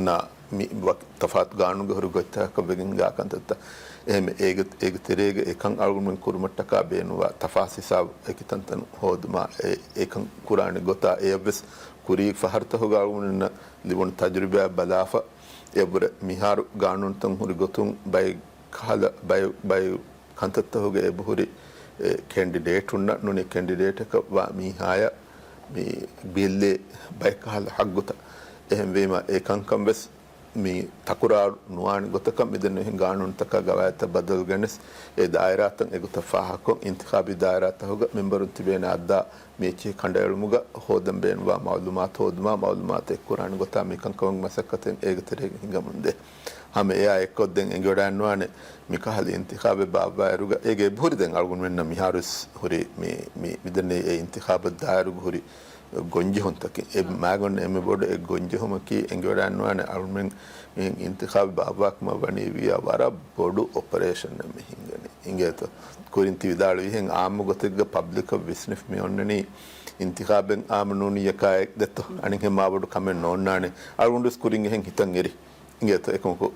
ނާ މި ވަކި ތަފާތު ގާނޫނުގެ ހުރި ގޮތްތަކަކަށް ވެގެން ހިނގާ ކަންތައްތައް. އެހެން އޭގެ، އޭގެ ތެރޭގަ އެކަން އަޅުގަނޑުމެން ކުރުމަށްޓަކާ ބޭނުންވާ ތަފާސް ހިސާބު އެކި ތަންތަން ހޯދުމާ އެ، އެކަން ކުރާނެ ގޮތާ އެޔަށްވެސް ކުރީ ފަހަރުތަކުގަ އަޅުގަނޑުމެންނަށް ލިބުނު ތަޖުރިބާއަށް ބަލާފަ، އެއަށްވުރެ މިހާރު ގާނޫނުތައް ހުރި ގޮތުން ބައެއް ކަހަލަ ބައެއް، ބައެއް ކަންތައްތަކުގެ އެބަހުރި، އެ، ކެންޑިޑޭޓުންނަށް ނޫނީ ކެންޑިޑޭޓަކަށް ވާ މީހާޔަށް މި ބިއްލޭ ބައެއް ކަހަލަ ހައްގުތައް. އެހެންވީމަ އެ ކަންކަން ވެސް މި ތަކުރާރު ނުވާނެ ގޮތަކަށް މިދެންނެވިހެން ގާނޫނުތަކާ ގަވާއިދުތައް ބަދަލު ގެނެސް އެ ދާއިރާތައް އެގޮތަށް ފާހަގަކޮށް، އިންތިޚާބީ ދާއިރާތަކުގަ މެންބަރުން ތިބޭނެ އައްދާ މި އެއްޗެހި ކަނޑައެޅުމުގަ ހޯދަން ބޭނުންވާ މައުލޫމާތު ހޯދުމާ، މައުލޫމާތު އެއްކުރާނެ ގޮތާ މި ކަންކަމުގެ މަސައްކަތެއް އޭގެ ތެރޭގަ ހިނގަމުންދޭ. ހަމަ އެއާ އެއްކޮށް ދެން އެނގިވަޑައިގަންނަވާނެ މި ކަހަލަ އިންތިޚާބެއް ބާއްވާއިރުގަ އޭގެ އެބަހުރި ދެން އަޅުގަނޑުމެންނަށް މިހާރުވެސް ހުރި މި، މިދެންނެވި އެ އިންތިޚާބަށް ދާއިރުގަ ހުރި ގޮންޖެހުންތަކެއް. އެ މާގަނޑު އެންމެ ބޮޑު އެއް ގޮންޖެހުމަކީ އެނގިވަޑައިގަންނަވާނެ އަޅުމެން މިހެން އިންތިޚާބެއް ބާއްވާކަމަށް ވަނީ ވިއްޔާ ވަރަށް ބޮޑު އޮޕަރޭޝަނެއް މި ހިނގަނީ. އިނގޭތޯ؟ ކުރިން ތި ވިދާޅުވިހެން އާއްމު ގޮތެއްގަ ޕަބްލިކަށް ވިސްނިފަ މި އޮންނަނީ އިންތިޚާބެއް އާއްމު ނޫނިއްޔަކާއެއް ދެއްތޯ؟ އަނެއްހެން މާބޮޑު ކަމެއް ނޯންނާނެ. އަޅުގަނޑުވެސް ކުރިން އެހެން ހިތަށް އެރި. އިނގޭތޯ؟ އެކަމަކު،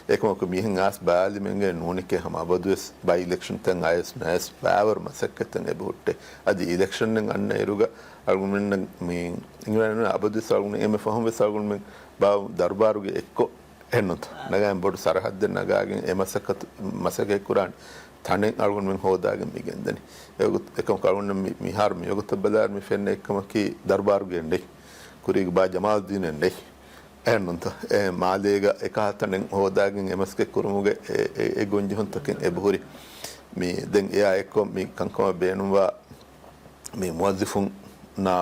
އެކަމަކު މިހެން އާސް ބަލާލިމެންގެ ނޫނެކޭ ހަމަ އަބަދުވެސް ބައި އިލެކްޝަންތައް އަޔަސް ނަޔަސް ބާވަރު މަސައްކަތްތައް އެބަހުއްޓޭ. އަދި އިލެކްޝަން އަންނަ އިރުގަ އަޅުގަނޑުމެންނަށް މި އިނގިވަޑައިގަންނަވާ އަބަދުވެސް އަޅުގަނޑު އެންމެ ފަހުން ވެސް އަޅުގަނޑުމެން ބާ ދަރުބާރުގެ އެއްކޮށް އެހެންނުތަ؟ ނަގާގެން ބޮޑު ސަރަހައްދެއް ނަގާގެން އެ މަސައްކަތު، މަސައްކަތް ކުރާނެ ތަނެއް އަޅުގަނޑުމެން ހޯދާގެން މި ގެންދަނީ. އެގޮތަށް އެކަމަކު އަޅުގަނޑު މި، މިހާރު މިވަގުތަށް ބަލާއިރު މި ފެންނަ އެއްކަމަކީ ދަރުބާރުގެ ނެތް. ކުރީގެ ބާ ޖަމާލުއްދީނެއް ނެތް. އެހެންނުތަ؟ އެ މާލޭގަ އެކަހަލަ ތަނެއް ހޯދާގެން އެ މަސައްކަތް ކުރުމުގެ އެ، އެ، އެ ގޮންޖެހުންތަކެއް އެބަހުރި. މި ދެން އެއާ އެއްކޮށް މި ކަންކަމަށް ބޭނުންވާ މި މުވައްޒިފުންނާ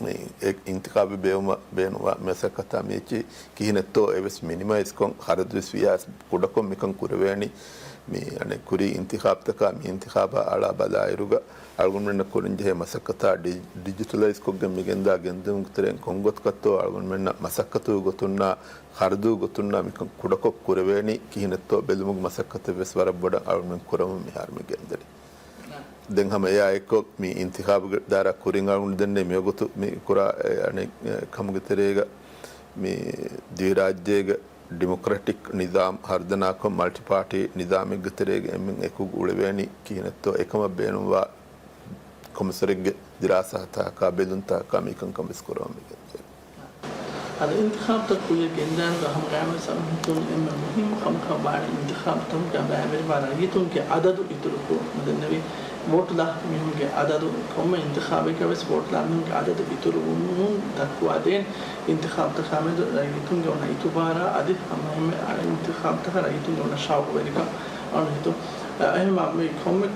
މި އެ އިންތިޚާބެއް ބޭއްވުމަށް ބޭނުންވާ މަސައްކަތާ މި އެއްޗެހި ކިހިނެއްތޯ އެވެސް މިނިމައިޒްކޮށް، ޚަރަދުވެސް ވިޔާސް ކުޑަކޮށް މިކަން ކުރެވޭނީ. މި އަނެއް ކުރީ އިންތިޚާބްތަކާ މި އިންތިޚާބާ އަޅާ ބަލާއިރުގަ އަޅުގަނޑުމެންނަށް ކުރަންޖެހޭ މަސައްކަތާ ޑި-، ޑިޖިޓަލައިޒްކޮށްގެން މިގެންދާ ގެންދިއުމުގެ ތެރެއިން ކޮންގޮތަކަށްތޯ އަޅުގަނޑުމެންނަށް މަސައްކަތުގެ ގޮތުންނާ ޚަރަދުގެ ގޮތުންނާ މިކަން ކުޑަކޮށް ކުރެވޭނީ ކިހިނެއްތޯ ބެލުމުގެ މަސައްކަތެއް ވެސް ވަރަށް ބޮޑަށް އަޅުގަނޑުމެން ކުރަމުން މިހާރު މި ގެންދަނީ. ދެން ހަމަ އެއާ އެއްކޮށް މި އިންތިޚާބުގެ ދާއިރާ ކުރިން އަޅުގަނޑު ދެންނެވި މިވަގުތު މި ކުރާ އެ އަނެއް އެ ކަމުގެ ތެރޭގަ މި ދިވެހިރާއްޖޭގެ ޑިމޮކްރެޓިކް ނިޒާމް ހަރުދަނާކޮށް މަލްޓިޕާޓީ ނިޒާމެއްގެ ތެރޭގަ އެންމެން އެކުގަ އުޅެވޭނީ ކިހިނެއްތޯ އެކަމަށް ބޭނުންވާ ކޮމިސަރެއްގެ ދިރާސާތަކާ ބެލުންތަކާ މިކަންކަން ވެސް ކުރަމުން މި ގެންދަނީ. އަދި އިންތިޚާބުތައް ކުރިއަށް ގެންދާނުގަ ހަމަ ގާތްމަސް އަޅުގަނޑު ހިތުން އެންމެ މުހިއްމު ކަމަކަށް ވާނީ އިންތިޚާބުތަކުގަ ބައިވެރިވާ ރައްޔިތުންގެ އަދަދު އިތުރުކުރުން. ދެންނެވި ވޯޓުލާ މީހުންގެ އަދަދު، ކޮންމެ އިންތިޚާބެއްގަ ވެސް ވޯޓުލާ މީހުންގެ އަދަދު އިތުރުވުމުން ދައްކުވާދޭން އިންތިޚާބުތަކާމެދު ރައްޔިތުންގެ އޮންނަ އިތުބާރާ އަދި ހަމައެހެންމެ އިންތިޚާބުތަކަށް ރައްޔިތުންގެ އޮންނަ ޝައުޤުވެރިކަން އަޅުގަނޑު ހިތުން. އެހެންވީމަ މި ކޮންމެ،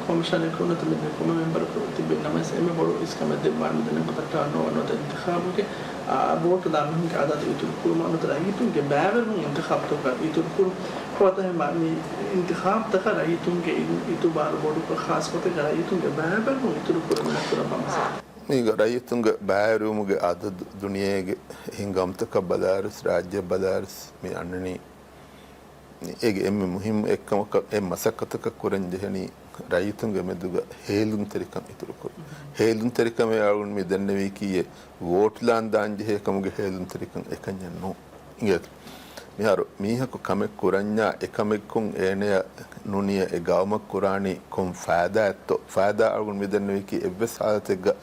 ކޮމިޝަނަކު ނުވަތަ މި ކޮންމެ މެމްބަރަކު ތިބި ނަމަވެސް އެންމެ ބޮޑު އިސްކަމެއް ދެއްވާނެ މިދެންނެވި ގޮތަށްޓަކާ ނުވަތަ އިންތިޚާބުގެ، އާ، ވޯޓުލާ މީހުންގެ އަދަދު އިތުރުކުރުމަށް ނުވަތަ ރައްޔިތުންގެ ބައިވެރިވުން އިންތިޚާބުތަކަށް އިތުރުކުރުން. ނުވަތަ އެހެންވީމަ މި އިންތިޚާބުތަކަށް ރައްޔިތުންގެ އި-، އިތުބާރު ބޮޑުކޮށް ޚާއްސަ ގޮތެއްގަ ރައްޔިތުންގެ ބައިވެރިވުން އިތުރުކުރުމަށް ކުރަން ބާ މަސައްކަތެއް. މީގަ ރައްޔިތުންގެ ބައިވެރިވުމުގެ އަދަދު ދުނިޔޭގެ ހިނގަމުތަކަށް ބަލާއިރުސް، ރާއްޖެއަށް ބަލާއިރުސް މި އަންނަނީ އޭގެ އެންމެ މުހިއްމު އެއްކަމަކަށް އެ މަސައްކަތަކަށް ކުރަން ޖެހެނީ ރައްޔިތުންގެ މެދުގަ ހޭލުންތެރިކަން އިތުރުކުރުން. ހޭލުންތެރިކަމޭ އަޅުގަނޑު މި ދެންނެވީކީއެއް ވޯޓްލާން ދާން ޖެހޭ ކަމުގެ ހޭލުންތެރިކަން އެކަންޏެއް ނޫން. އިނގޭތަ؟ މިހާރު މީހަކު ކަމެއް ކުރަންޏާ އެކަމެއްކުން އޭނަޔަށް ނޫނީ އެ ގައުމަށް ކުރާނީ ކޮން ފައިދާއެއްތޯ؟ ފައިދާ އަޅުގަނޑު މި ދެންނެވީކީ އެއްވެސް ހާލަތެއްގަ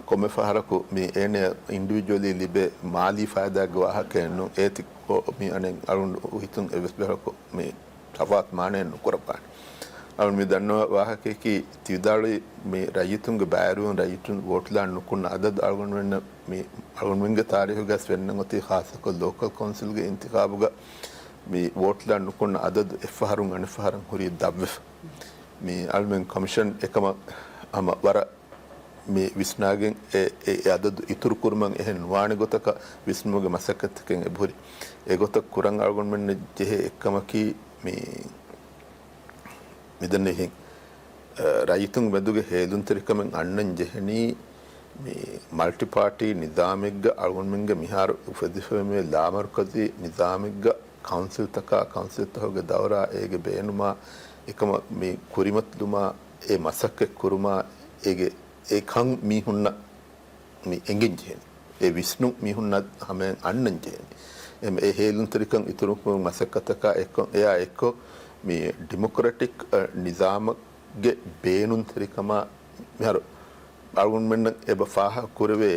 ކޮންމެ ފަހަރަކު މި އޭނަޔަށް އިންޑިވިޖުއަލީ ލިބޭ މާލީ ފައިދާގެ ވާހަކައެއް ނޫން. އޭތި މި އަނެއް އަޅުގަނޑު ހިތުން އެއްވެސް ބަޔަކު މި ތަފާތު މާނައެއް ނުކުރައްވާނެ. އަޅުގަނޑު މި ދަންނަވާ ވާހަކަޔަކީ ތި ވިދާޅުވި މި ރައްޔިތުންގެ ބައިވެރިވުން، ރައްޔިތުން ވޯޓްލާން ނުކުންނަ އަދަދު އަޅުގަނޑުމެންނަށް މި އަޅުގަނޑުމެންގެ ތާރީހުގަސް ފެންނަން އޮތީ، ޚާއްޞަކޮށް ލޯކަލް ކައުންސިލްގެ އިންތިޚާބުގަ މި ވޯޓްލާން ނުކުންނަ އަދަދު އެއްފަހަރުން އަނެއްފަހަރަށް ހުރީ ދަށްވެފަ. މި އަޅުމެން ކޮމިޝަން އެކަމަށް ހަމަ ވަރަށް މި ވިސްނާގެން އެ، އެ، އެ އަދަދު އިތުރު ކުރުމަށް އެހެން ނުވާނެ ގޮތަކަށް ވިސްނުމުގެ މަސައްކަތްތަކެއް އެބަހުރި. އެގޮތަށް ކުރަން އަޅުގަނޑުމެންނަށް ޖެހޭ އެއްކަމަކީ މި މިދެންނެވިހެން، އަ، ރައްޔިތުން މެދުގެ ހޭލުންތެރިކަމެއް އަންނަން ޖެހެނީ، މި މަލްޓި ޕާޓީ ނިޒާމެއްގަ އަޅުގަނޑުމެންގެ މިހާރު އުފެދިފައިވޭ ލާމަރުކަޒީ ނިޒާމެއްގަ ކައުންސިލްތަކާ، ކައުންސިލްތަކުގެ ދައުރާ އޭގެ ބޭނުމާ، އެކަމަށް މި ކުރިމަތިލުމާ، އެ މަސައްކަތް ކުރުމާ، އޭގެ އެ ކަން މީހުންނަށް މި އެނގެން ޖެހެނީ. އެ ވިސްނުން މީހުންނަށް ހަމަޔަށް އަންނަން ޖެހެނީ. އެ، އެ ހޭލުންތެރިކަން އިތުރުކުރުމުގެ މަސައްކަތަކާ އެއާ އެއްކޮށް، އެއާ އެއްކޮށް މި ޑިމޮކްރެޓިކް، އަ، ނިޒާމެއްގެ ބޭނުންތެރިކަމާ މިހާރު އަޅުގަނޑުމެންނަށް އެބަ ފާހަގަ ކުރެވޭ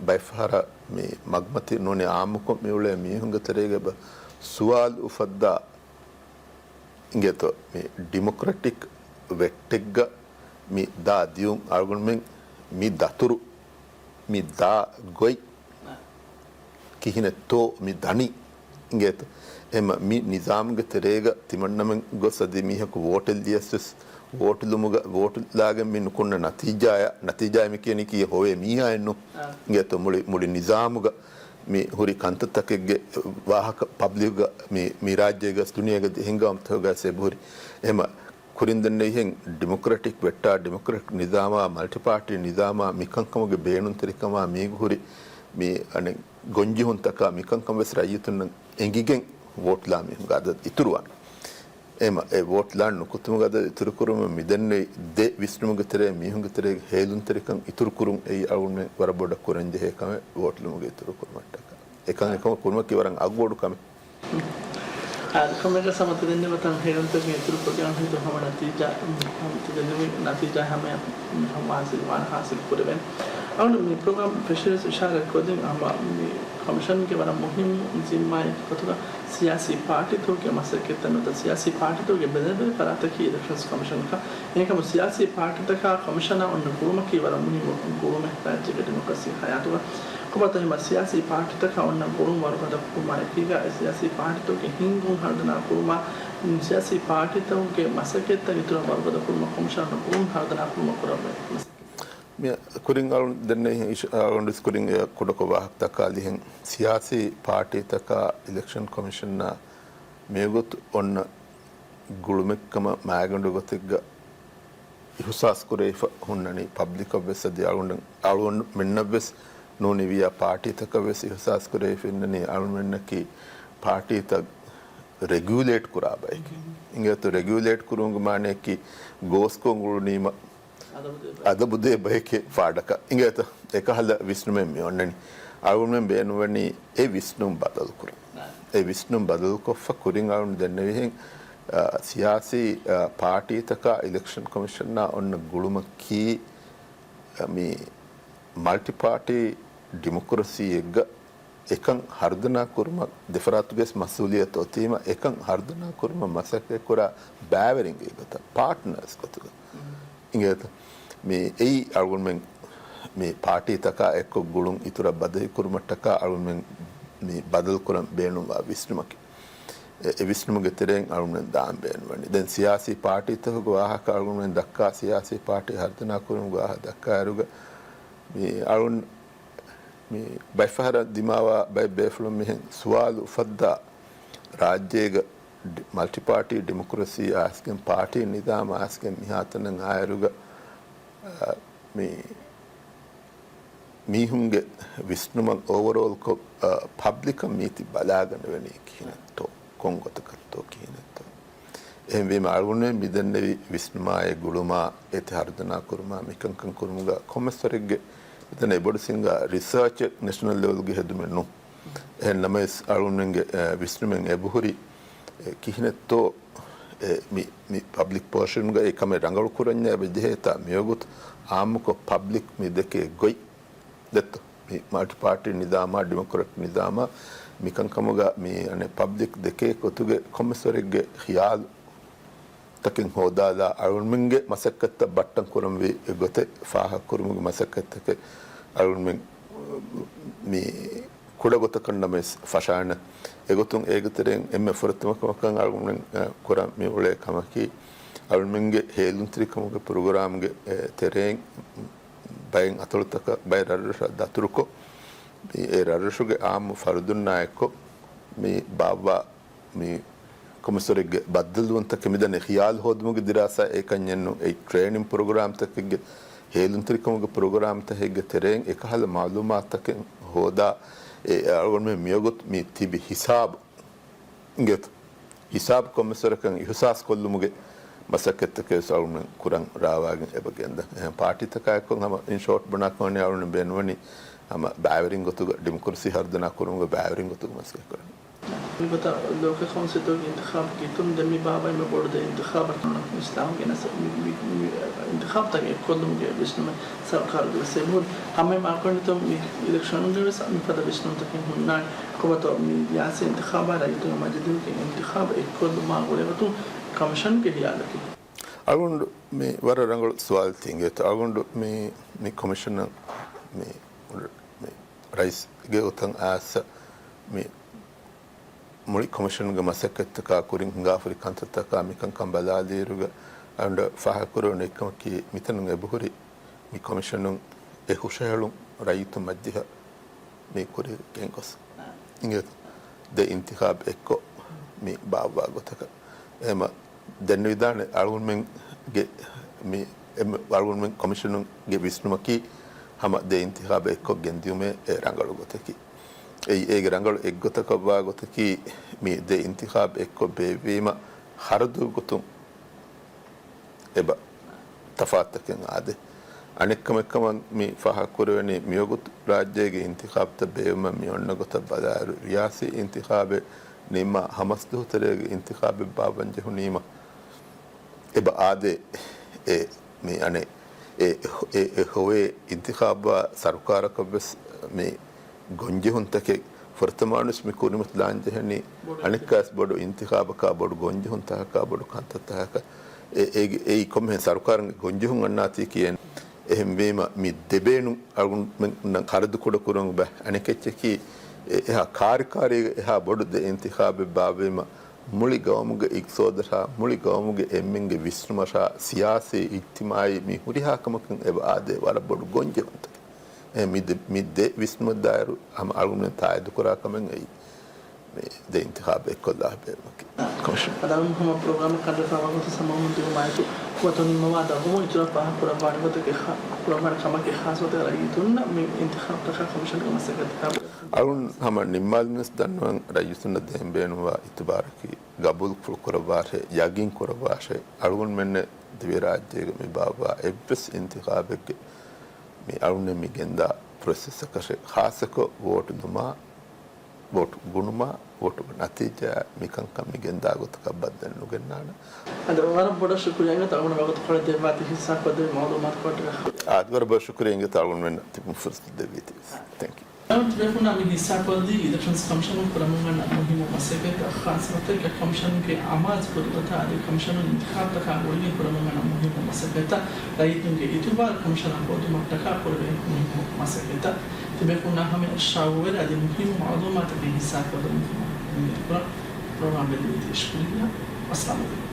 ބައެއްފަހަރަށް މި މަގުމަތި ނޫނީ އާއްމުކޮށް މިއުޅޭ މީހުންގެ ތެރޭގަ އެބަ ސުވާލު އުފައްދާ އިނގޭތޯ، މި ޑިމޮކްރެޓިކް ވެއްޓެއްގަ މި ދާ ދިޔުން އަޅުގަނޑުމެން މި ދަތުރު، މި ދާ ގޮތް ކިހިނެއްތޯ މި ދަނީ އިނގޭތޯ. އެހެންމަ މި ނިޒާމުގެ ތެރޭގަ ތިމަންނަމެން ގޮސް އަދި މީހަކު ވޯޓެއް ލިޔަސްވެސް ވޯޓުލުމުގަ ވޯޓުލާގެން މި ނުކުންނަ ނަތީޖާޔަށް، ނަތީޖާ މި ކިޔަނީ ކީއް ހޮވޭ މީހާއެއްނު އިނގޭތޯ. މުޅި، މުޅި ނިޒާމުގަ މި ހުރި ކަންތައްތަކެއްގެ ވާހަކަ ޕަބްލިކްގަ މި، މި ރާއްޖޭގަސް ދުނިޔޭގަސް ދި ހިނގާމަތަކުގަސް އެބަހުރި. އެހެންމަ ކުރިން ދެންނެވިހެން ޑިމޮކްރެޓިކް ވެއްޓާ، ޑިމޮކްރެޓިކް ނިޒާމާ، މަލްޓި ޕާޓީ ނިޒާމާ، މިކަންކަމުގެ ބޭނުންތެރިކަމާ، މީގަ ހުރި މި އަނެއް ގޮންޖެހުންތަކާ، މިކަންކަން ވެސް ރައްޔިތުންނަށް އެނގިގެން ވޯޓްލާ މީހުންގެ އަދަދު އިތުރުވާނެ. އެހެންމަ އެ ވޯޓްލާން ނުކުތުމުގެ އަދަދު އިތުރުކުރުމަށް މިދެންނެވި ދެ ވިސްނުމުގެ ތެރޭ މީހުންގެ ތެރޭގެ ހޭލުންތެރިކަން އިތުރުކުރުން އެއީ އަޅުގަނޑުމެން ވަރަށް ބޮޑަށް ކުރަންޖެހޭ ކަމެއް ވޯޓްލުމުގެ އިތުރުކުރުމަށްޓަކާ. އެކަން އެކަމަކު ކުރުމަކީ ވަރަށް އަގުބޮޑު ކަމެއް. އާ، ކަމެއްގަ ސަމަތަ ދެންނެވި ތަން ހޭލުންތެރިކަން އިތުރުކޮށްގެން ހިތު ހަމަ ނަތީޖާ، ހަމަ ދެންނެވި ނަތީޖާ ހަމަ، ހަމަ ހާސިލް ވާން ހާސިލް ކުރެވެން. އަޅުގަނޑު މި ޕްރޮގްރާމް ފެށިއިރު އިޝާރާތް ކޮށްދިން ހަމަ މި ކޮމިޝަންގެ ވަރަށް މުހިއްމު ޒިންމާއެއްގެ ގޮތުގަ ސިޔާސީ ޕާޓީތަކުގެ މަސައްކަތްތައް ނުވަތަ ސިޔާސީ ޕާޓީތަކުގެ ބެލެވޭ ފަރާތަކީ އިލެކްޝަންސް ކޮމިޝަނަކަށް. އެހެންކަމުން ސިޔާސީ ޕާޓީތަކާ ކޮމިޝަނާ އޮންނަ ގުޅުމަކީ ވަރަށް މުހިއްމު ގުޅުމެއް ރާއްޖޭގެ ޑިމޮކްރަސީ ހަޔާތުގަ. ކޮބާތޯ ހަމަ ސިޔާސީ ޕާޓީތަކާ އޮންނަ ގުޅުން ވަރުގަދަ ކުރުމާ އެކީގަ، އެ ސިޔާސީ ޕާޓީތަކުގެ ހިންގުން ހަރުދަނާ ކުރުމާ، ސިޔާސީ ޕާޓީތަކުގެ މަސައްކަތްތައް އިތުރަށް ވަރުގަދަ ކުރުމަށް ކޮމިޝަނަށް ގުޅުން ހަރުދަނާ ކުރުމަށް ކުރައްވައި މަސައްކަތް. މި ކުރިން އަޅުން ދެންނެވި އިޝް-، އަޅުން ވެސް ކުރިން އެ ކުޑަކޮށް ވާހަކަ ދައްކާލިހެން، ސިޔާސީ ޕާޓީތަކާ އިލެކްޝަން ކޮމިޝަނާ މިވަގުތު އޮންނަ ގުޅުމެއްކަމަށް މާގަނޑު ގޮތެއްގަ އިހުސާސް ކުރެވިފަ ހުންނަނީ ޕަބްލިކަށްވެސް އަދި އަޅުގަނޑު، އަޅުގަނޑުމެންނަށްވެސް ނޫނީ ވިޔާ ޕާޓީތަކަށްވެސް އިހުސާސް ކުރެވިފަ އިންނަނީ އަޅުގަނޑުމެންނަކީ ޕާޓީތައް ރެގިއުލޭޓް ކުރާ ބައެކޭ. އިނގޭތޯ ރެގިއުލޭޓް ކުރުމުގެ މާނައަކީ ގޯސްކޮށް އުޅުނީމަ އަދަބުދޭ ބައެކޭ ފާޑަކަށް. އިނގޭތޯ އެކަހަލަ ވިސްނުމެއް މި އޮންނަނީ. އަޅުގަނޑުމެން ބޭނުންވަނީ އެ ވިސްނުން ބަދަލުކުރަން. އެ ވިސްނުން ބަދަލުކޮށްފަ ކުރިން އަޅުން ދެންނެވިހެން، އާ، ސިޔާސީ، އާ، ޕާޓީތަކާ އިލެކްޝަން ކޮމިޝަނާ އޮންނަ ގުޅުމަކީ، އާ، މި މަލްޓި ޕާޓީ ޑިމޮކްރަސީއެއްގަ އެކަން ހަރުދަނާ ކުރުމަށް ދެފަރާތުގެ މަސްއޫލިއްޔަތު އޮތީމަ، އެކަން ހަރުދަނާ ކުރުމަށް މަސައްކަތްކުރާ ބައިވެރިންގެ ގޮތަށް، ޕާޓްނާސް ގޮތުގަ. އިނގޭތަ؟ މި އެއީ އަޅުގަނޑުމެން މި ޕާޓީތަކާ އެއްކޮށް ގުޅުން އިތުރަށް ބަދަހި ކުރުމަށްޓަކާ އަޅުގަނޑުމެން މި ބަދަލު ކުރަން ބޭނުންވާ ވިސްނުމަކީ. އެ، އެ ވިސްނުމުގެ ތެރެއިން އަޅުގަނޑުމެން ދާން ބޭނުންވަނީ. ދެން ސިޔާސީ ޕާޓީތަކުގެ ވާހަކަ އަޅުގަނޑުމެން ދައްކާ، ސިޔާސީ ޕާޓީ ހަރުދަނާ ކުރުމުގެ ވާހަކަ ދައްކާއިރުގަ މި އަޅުން މި ބައެއްފަހަރަށް ދިމާވާ ބައެއް ބޭފުޅުން މިހެން ސުވާލު އުފައްދާ ރާއްޖޭގަ ޑި-، މަލްޓި ޕާޓީ ޑިމޮކްރަސީ އައިސްގެން ޕާޓީ ނިޒާމް އައިސްގެން މިހާތަނަށް އާއިރުގަ، އާ، މި މީހުންގެ ވިސްނުމަށް އޯވަރޯލްކޮށް، އާ، ޕަބްލިކަށް މީތި ބަލާގަނެވެނީ ކިހިނެއްތޯ، ކޮން ގޮތަކަށްތޯ ކިހިނެއްތޯ. އެހެންވީމަ އަޅުގަނޑުމެން މިދެންނެވި ވިސްނުމާއި ގުޅުމާ އެތި ހަރުދަނާ ކުރުމާ މިކަންކަން ކުރުމުގަ ކޮންމެސްވަރެއްގެ މިދެންނެވި ބޮޑު ސިންގާ ރިސާޗެއް ނެޝަނަލް ލެވެލްގެ ހެދުމެއް ނޫން. އެހެން ނަމަވެސް އަޅުގަނޑުމެންގެ، އެ، ވިސްނުމެއް އެބަހުރި، އެ، ކިހިނެއްތޯ، އެ، މި، މި ޕަބްލިކް ޕޯޝަންގައި ކަމެއް ރަނގަޅު ކުރަންޏާ އެބަޖެހޭތާ މިވަގުތު އާއްމުކޮށް ޕަބްލިކް މި ދެކޭ ގޮތް ދެއްތޯ؟ މި މަލްޓި ޕާޓީ ނިޒާމާ، ޑިމޮކްރެޓް ނިޒާމާ، މިކަންކަމުގަ މި އަނެއް ޕަބްލިކް ދެކޭ ގޮތުގެ ކޮންމެސްވަރެއްގެ ޚިޔާލު ތަކެއް ހޯދާލާ، އަޅުގަނޑުމެންގެ މަސައްކަތްތައް ބައްޓަން ކުރަންވީ ގޮތެއް ފާހަގަކުރުމުގެ މަސައްކަތްތަކެއް އަޅުގަނޑުމެން މި ކުޑަ ގޮތަކަށް ނަމަވެސް ފަށާނެ. އެގޮތުން އޭގެ ތެރެއިން އެންމެ ފުރަތަމަ ކަމަކަށް އަޅުގަނޑުމެން، އަ، ކުރަން މި އުޅޭ ކަމަކީ، އަޅުމެންގެ ހޭލުންތެރިކަމުގެ ޕްރޮގްރާމްގެ، އެ، ތެރެއިން ބައެއް އަތޮޅުތަކަށް ބައެއް ރަށްރަށަށް ދަތުރުކޮށް، މި އެ ރަށްރަށުގެ އާއްމު ފަރުދުންނާ އެއްކޮށް، މި ބާއްވާ މި ކޮމިސަރެއްގެ ބައްދަލުވުންތަކެއް މިދަނީ ޚިޔާލު ހޯދުމުގެ ދިރާސާ އެކަންޏެއް ނޫން. އެ ޓްރޭނިން ޕްރޮގްރާމްތަކެއްގެ، ހޭލުންތެރިކަމުގެ ޕްރޮގްރާމްތަކެއްގެ ތެރެއިން އެކަހަލަ މައުލޫމާތުތަކެއް ހޯދާ، އެ އަޅުގަނޑުމެން މިވަގުތު މި ތިބި ހިސާބު އިނގޭތޯ. ހިސާބު ކޮމިސަރަކަށް އިހުސާސް ކޮށްލުމުގެ މަސައްކަތްތަކެއް ވެސް އަޅުގަނޑުމެން ކުރަން ރާވާގެން އެބަ ގެންދަން. އެހެން ޕާޓީތަކާ އެއްކޮށް ހަމަ އިން ޝޯޓް ބުނާ ކަމަށް އަޅުގަނޑު ބޭނުންވަނީ ހަމަ ބައިވެރިން ގޮތުގަ ޑިމޮކްރަސީ ހަރުދަނާ ކުރުމުގެ ބައިވެރިން ގޮތުގަ މަސައްކަތް ކުރަން. މިގޮތަށް ލޯކަލް ކައުންސިލްތަކުގެ އިންތިޚާބު ގެއްލުން ދެން މި ބާއްވާ އެންމެ ބޮޑު ދެ އިންތިޚާބަށް ތަނުނަކުން އިސްލާހު ގެނެސް މި، މި، މި އިންތިޚާބުތައް އެއްކޮށްލުމުގެ ވިސްނުމެއް ސަރުކާރުގެ ވެސް އެބަހުރި. ހަމައެއް މާކޮންނިތަން މި އިލެކްޝަނުގެ ވެސް މިފަދަ ވިސްނުންތަކެއް ހުންނާނެ. ކޮބާތޯ މި ރިޔާސީ އިންތިޚާބާ ރައްޔިތުންގެ މަޖިލީހުގެ އިންތިޚާބު އެއްކޮށްލުމާ ގުޅޭގޮތުން ކޮމިޝަންގެ ހިޔާލަކީ؟ އަޅުގަނޑު މި ވަރަށް ރަނގަޅު ސުވާލެއް ތިނގޭތޯ. އަޅުގަނޑު މި، މި ކޮމިޝަނަށް މި، މި ރައީސްގެ ގޮތަށް އައިސް މި މުޅި ކޮމިޝަނުގެ މަސައްކަތްތަކާ ކުރިން ހިނގާފަ ހުރި ކަންތައްތަކާ މިކަންކަން ބަލާލިއިރުގަ އަޅުގަނޑަށް ފާހަގަކުރެވުނު އެއްކަމަކީ، މިތަނުން އެބަހުރި މި ކޮމިޝަނުން އެ ހުށަހެޅުން ރައްޔިތު މަޖިލީހަށް މި ކުރި ގެންގޮސް އިނގޭތޯ، ދެ އިންތިޚާބް އެއްކޮށް މި ބާއްވާ ގޮތަކަށް. އެހެމަ ދެންނެވިދާނެ އަޅުގަނޑުމެންގެ މި އެ އަޅުގަނޑުމެން ކޮމިޝަނުގެ ވިސްނުމަކީ ހަމަ ދެ އިންތިޚާބެއް އެއްކޮށް ގެންދިއުމޭ އެ ރަނގަޅު ގޮތަކީ. އެއީ އޭގެ ރަނގަޅު އެއްގޮތަކަށްވާ ގޮތަކީ، މި ދެ އިންތިޚާބް އެއްކޮށް ބޭއްވީމަ ހަރަދު ގޮތުން އެބަ ތަފާތުތަކެއް އާދޭ. އަނެއްކަމެއްކަމަށް މި ފާހަގަކުރެވެނީ، މިވަގުތު ރާއްޖޭގެ އިންތިޚާބުތައް ބޭއްވުމަށް މި އޮންނަ ގޮތަށް ބަލާއިރު، ރިޔާސީ އިންތިޚާބެއް ނިންމާ ހަމަސްދުވަހު ތެރޭގެ އިންތިޚާބެއް ބާއްވަން ޖެހުނީމަ، އެބަ އާދޭ، އެ، މި އަނެއް، އެ، އެ، އެ ހޮވޭ އިންތިޚާބާ ސަރުކާރަކަށް ވެސް މި ގޮންޖެހުންތަކެއް ފުރަތަމަވެސް މި ކުރިމަތިލާން ޖެހެނީ، އަނެއްކާވެސް ބޮޑު އިންތިޚާބަކާ، ބޮޑު ގޮންޖެހުންތަކަކާ، ބޮޑު ކަންތައްތަކަކަށް. އެ، އެ، އެއީ ކޮންމެހެން ސަރުކާރުންގެ ގޮންޖެހުން އަންނާތީ ކިޔޭނެ. އެހެންވީމަ، މި ދެބޭނުން އަޅުގަނޑުމެންނަށް ހަރަދު ކުޑަކުރުމުގެ ބައި އަނެކެއްޗަކީ، އެ، އެހާ ކާރިކާރީގަ އެހާ ބޮޑު ދެ އިންތިޚާބެއް ބާއްވީމަ، މުޅި ގައުމުގެ އިގްތިސޯދަށާ، މުޅި ގައުމުގެ އެންމެންގެ ވިސްނުމަށާ، ސިޔާސީ، އިޖްތިމާއީ މި ހުރިހާ ކަމަކަށް އެބަ އާދޭ ވަރަށް ބޮޑު ގޮންޖެހުންތަކެއް. އެ މި ދެ، މި ދެ ވިސްނުމަށްދާއިރު ހަމަ އަޅުގަނޑުމެން ތާއީދުކުރާ ކަމެއް އެއީ، މި ދެ އިންތިޚާބެއް އެއްކޮށްލާ ބޭނުމަކީ. ކޮމިޝަން. އަދި އަޅުގަނޑު ހަމަ ޕްރޮގްރާމަށް ކަނޑައަޅާ ވަގުތު ސަމާލުވުން ދިއުމާއެކު، ފުރަތަމަ ނިންމަވާ ދަށްވަމުން އިތުރަށް ފާހަގަކުރައްވާނެ ގޮތަކަށް ހާ، ކުރައްވާނެ ކަމަކީ ޚާއްޞަ ގޮތަކަށް ރައްޔިތުންނަށް މި އިންތިޚާބުތަކާ ކޮމިޝަނުގެ މަސައްކަތްތަކާ އަޅުން ހަމަ ނިންމާލިނަސް ދަންނަވަން ރައްޔިތުންނަށް ދޭން ބޭނުންވާ އިތުބާރަކީ، ގަބޫލުފުޅު ކުރައްވާށޭ، ޔަގީން ކުރައްވާށޭ، އަޅުގަނޑުމެންނެއް ދިވެހިރާއްޖޭގަ މި ބާއްވާ އެއްވެސް އިންތިޚާބެއްގެ މި އަޅުންނެއް މި ގެންދާ ޕްރޮސެސްއަކަށެއް، ޚާއްޞަކޮށް ވޯޓު ދުމާ، ވޯޓު ގުނުމާ، ވޯޓުގެ ނަތީޖާ މިކަންކަން މި ގެންދާ ގޮތަކަށް ބައްދަލެއް ނުގެންނާނެ. އަދި ވަރަށް ބޮޑަށް ޝުކުރިއްޔާ އިނގޭތޯ އަޅުގަނޑު ވަގުތުކޮޅެއް ދެއްވާތީ ހިއްސާކޮށްދެއްވި މައުލޫމާތުކޮޅަށްޓަކާ. އާދެ، ވަރަށް ބޮޑަށް ޝުކުރިއްޔާ އިނގޭތޯ އަޅުގަނޑުމެންނަށް ތިބުނު ފުރުސަތު ދެއްވީތީ. ތެންކް ޔޫ. އަޅުގަނޑު ތިބޭފުޅުންނާ މި ހިއްސާކޮށްލީ އިލެކްޝަންސް ކޮމިޝަނުން ކުރަމުން އަންނަ މުހިއްމު މަސައްކަތްތައް، ޚާއްޞަ ގޮތެއްގަ ކޮމިޝަނުންގެ އަމާޒު ކުރިގޮތާ އަދި ކޮމިޝަނުން އިންތިޚާބުތަކާ ގުޅިގެން ކުރަމުން އަންނަ މުހިއްމު މަސައްކަތްތައް، ރައްޔިތުންގެ އިތުބާރު ކޮމިޝަނާ ހޯދުމަށްޓަކާ ކުރެވޭ މުހިއްމު މަސައްކަތްތައް. ތިބޭފުޅުންނާ ހަމަޔަށް ޝައުގުވެރި އަދި މުހިއްމު މައުލޫމާތަކެއް ހިއްސާކޮށްލުމަށް އުއްމީދުކުރަން. ޕްރޮގްރާމް ބެލުން ޝުކުރިއްޔާ. އައްސަލާމު ޢަލައިކުމް.